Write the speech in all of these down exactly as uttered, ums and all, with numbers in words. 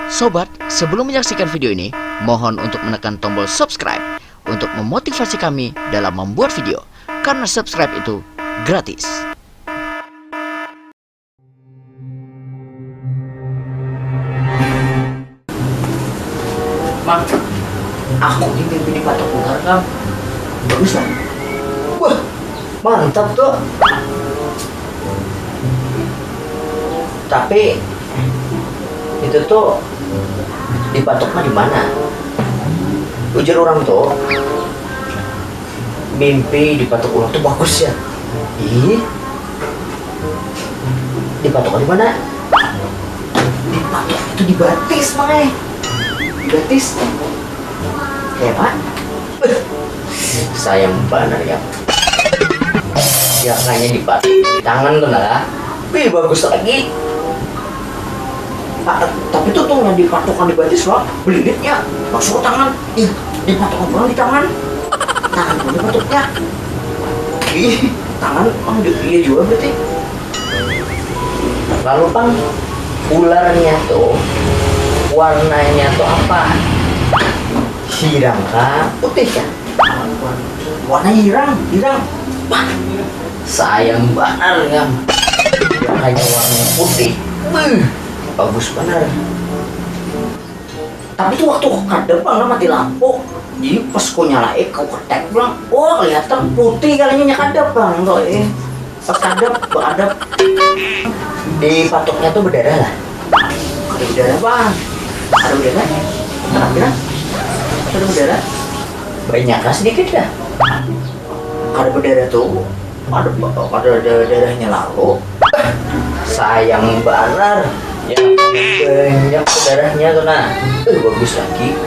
Sobat, sebelum menyaksikan video ini, mohon untuk menekan tombol subscribe untuk memotivasi kami dalam membuat video, karena subscribe itu gratis. Mang, aku ini mimpi dipatok ular, Kang. Bagus lah. Wah, mantap tuh. Tapi itu tuh dipatoknya di mana? Ujar orang tuh, mimpi dipatok ular tuh bagus ya. Ih, dipatoknya di mana? Dipatok itu di batis, Mang, eh. Di batis. Kayak apa? Sayang banget ya. Ya, kayaknya dipatok di tangan tuh, nah. Wih, bagus lagi. Ah, tapi tuh, tuh, nggak dipatokkan di batis, wah, belilitnya masuk ke tangan. Ih, dipatokkan pulang di tangan. Tangan pun dipatoknya. Ih, tangan, oh, iya juga berarti. Lalu, Pang, ularnya tuh warnanya tuh apa? Hirang kah? Putih kah? Warna hirang, hirang. Pah, sayang banar, Ngam. Hanya warna putih. Beuh, bagus banar. Tapi tuh waktu kadep, Bang, mati lampu. Jadi pas ku nyalai, ku ketek, Bang. Oh, kelihatan putih kalinya, nya kadep, Bang. Tuh, eh. Pas kadep, bakadep. Di patuknya tuh berdarah lah. Ada berdarah, Bang. Ada berdarah. Ada berdarah. Ada berdarah. Banyak lah sedikit lah. Ada berdarah tuh. Ada, ada, ada darahnya lalu. Sayang banar. Ya, banyak tuh darahnya tuh, nah. Eh, bagus lagi.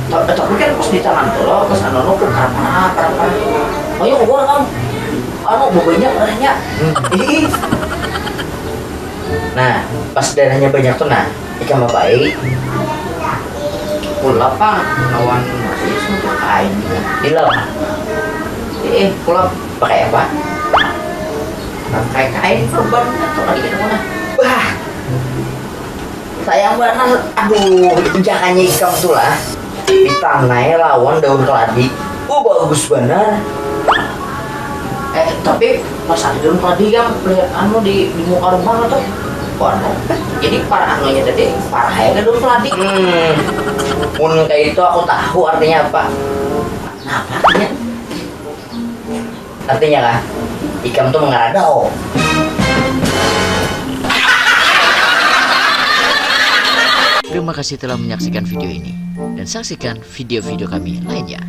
Ta-, tapi kan pas di tangan tuh loh, pas anu, anu, parah, parah, parah, parah. Ayo keluar, Bang. Anu, banyak darahnya. Hmm. Ih. Nah, pas darahnya banyak tuh, nah, ikam apa ai? Kulap, Pang, lawan masih suntuk kain. Ilau. Eh, kulap. Pakai apa? Pakai kain perban atau kali gitu, nah. Wah. Sayang banar. Aduh, injakannya ikam tuh lah. Ditanai lawan daun keladi. Oh, bagus banar. Eh, tapi pas ada daun keladi, Kang, lihat anu di, di muka rumah tuh. Waduh, jadi parah anunya tadi, parah aja daun keladi. Hmm, mun kayak itu aku tahu artinya apa. Nah, apa artinya? Artinya kah? Ikam tuh mengaradau. Terima kasih telah menyaksikan video ini, dan saksikan video-video kami lainnya.